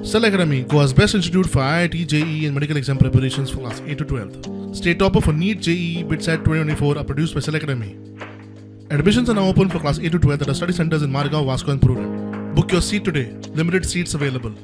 Cell Academy, Goa's best institute for IIT, JEE, and medical exam preparations for class 8 to 12. State topper for NEET, JEE, BITSAT 2024 are produced by Cell Academy. Admissions are now open for class 8 to 12 at our study centers in Margao, Vasco, and Prudent. Book your seat today. Limited seats available.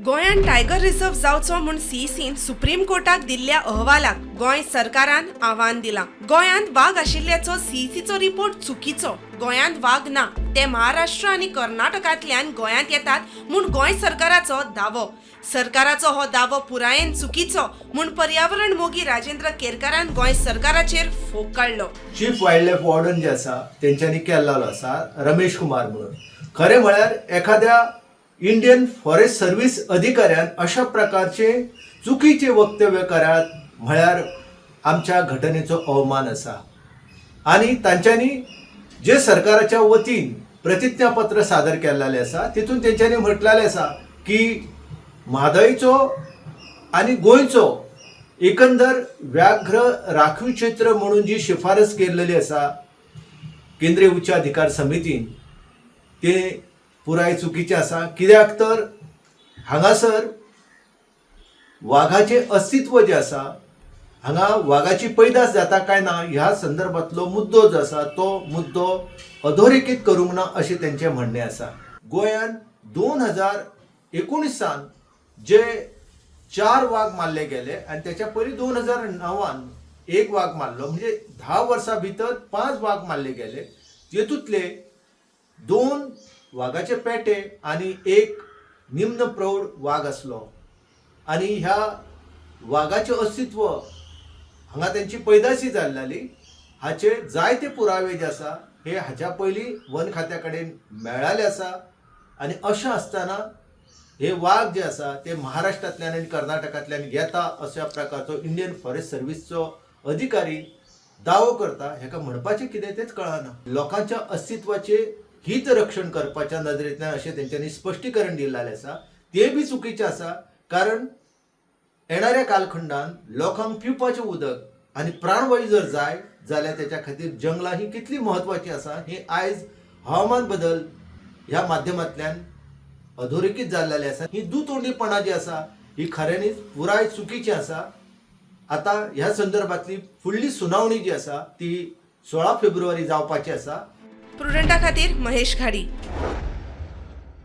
गोंयांत tiger reserve जावचो म्हूण सीईसीन supreme कोर्टाक दिल्ल्या अहवालाक गोंय सरकारान आव्हान दिलां. गोंयांत वाग आशिल्ल्याचो सीईसीचो रिपोर्ट चुकीचो. गोंयांत वाग ना, ते महाराष्ट्र आनी कर्नाटकांतल्यान गोंयांत येतात म्हूण गोंय सरकाराचो दावो. सरकाराचो हो दावो पुरायेन चुकीचो म्हूण पर्यावरण मोगी राजेंद्र केरकारान गोंय सरकाराचेर फोग काडलो. चीफ वायल्ड लायफ वॉर्डन जे आसा, तेंच्यांनी केल्लो आसा, रमेश कुमार म्हणून. खरें म्हळ्यार एखाद्या इंडियन फॉरेस्ट सर्वीस अधिकाऱ्यान अशा प्रकारचे चुकीचे वक्तव्य करात म्हळ्यार आमच्या घटनेचो अवमान आसा. आनी तांच्यांनी जे सरकाराच्या वतीन प्रतिज्ञापत्र सादर केल्लेलें आसा, तितून तेंच्यांनी म्हटलेलें आसा की म्हादयचो आनी गोंयचो एकंदर व्याघ्र राखीव क्षेत्र म्हणून जी शिफारस केल्लेली आसा केंद्रीय उच्च अधिकार समितीन, ते पुराय चुकीचें आसा. कित्याक तर हांगासर वाघाचें अस्तित्व जें आसा, हांगा वागाची पैदास जाता काय ना ह्या संदर्भातलो मुद्दो जो आसा, तो मुद्दो अधोरेखीत करूंक ना अशें तेंचें म्हणणें आसा. गोंयान 2019सान जे चार वाग मारले गेले आनी त्याच्या पयलीं 2009न एक वाग मारलो, म्हणजे 10 वर्सां भितर पांच वाग मारले गेले. तेतूंतले दोन वागाचे पेटे आनी एक निम्न प्रौढ वाग आसलो. आनी ह्या वागाचें अस्तित्व हांगा तेंची पैदाशी जाल्ली हाचे जायते पुरावे जे आसा, हे हाच्या पयलीं वन खात्या कडेन मेळ्ळाले आसा. आनी अशें आसतना हे वाग जे आसा ते महाराष्ट्रांतल्यान आनी कर्नाटकांतल्यान येता अशा प्रकारचो इंडियन फॉरेस्ट सर्विसचो अधिकारी दावो करता, हेका म्हणपाचें कितें तेंच कळना. लोकांच्या अस्तित्वाचे हित रक्षण करपाच्या नदरेंतल्यान अशें तेंच्यांनी स्पश्टीकरण दिल्लें आसा, तें बी चुकीचें आसा. कारण येणाऱ्या कालखंडान लोकांक पिवपाचें उदक आनी प्राणवायू जर जाय जाल्यार तेच्या खातीर जंगलां ही कितली म्हत्वाची आसा, ही आयज हवामान बदल ह्या माध्यमांतल्यान अधोरेखीत जाल्लेली आसा. ही दुतोंडीपणां जी आसा, ही खऱ्यांनीच पुराय चुकीची आसा. आतां ह्या संदर्भातली फुडली सुनावणी जी आसा, ती 16 फेब्रुवारी जावपाची आसा. प्रुडंटा खातीर महेश घाडी.